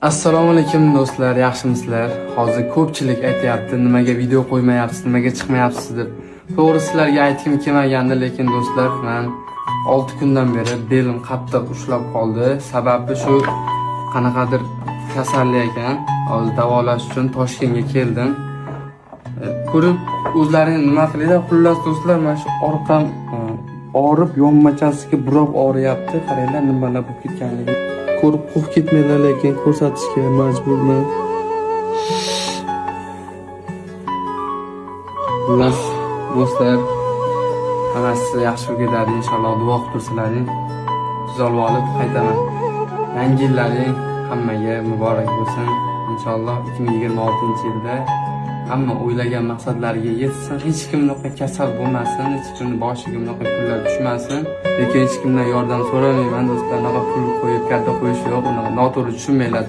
Assalomu alaykum do'stlar, yaxshimisizlar? Hozir ko'pchilik aytyapti, nimaga video qo'ymayapsiz, nimaga chiqmayapsiz deb. To'g'ri, sizlarga aytgim kelmagandi, lekin do'stlar, men 6 kundan beri belim qattiq ushlab qoldi. Sababi shu qanaqadir kasallik ekan. Hozir davolash uchun Toshkentga keldim. Ko'rib o'zlaring nima qilinglar. Xullas do'stlar, mana shu orqam og'rib, yonmachasiga burab og'riyapti. Qaranglar nimalar bo'lib ketganligini. Ko'rib qo'rqib ketmanglar, lekin ko'rsatishga majburman. Xullas do'stlar, hammasi yaxshi bo'lib ketadi inshaalloh, duo qilib tursalaring, tuzalib olib qaytaman. Yangi yillaring hammaga muborak bo'lsin. Inshaalloh 2026-yilda hamma o'ylagan maqsadlariga yetsin, hech kim bunaqa kasal bo'lmasin, hech kimni boshiga bunaqa kunlar tushmasin. Lekin hech kimdan yordam so'ramayman do'stlar, unaqa pul qo'yib, karta qo'yish yo'q, unaqa noto'g'ri tushunmanglar.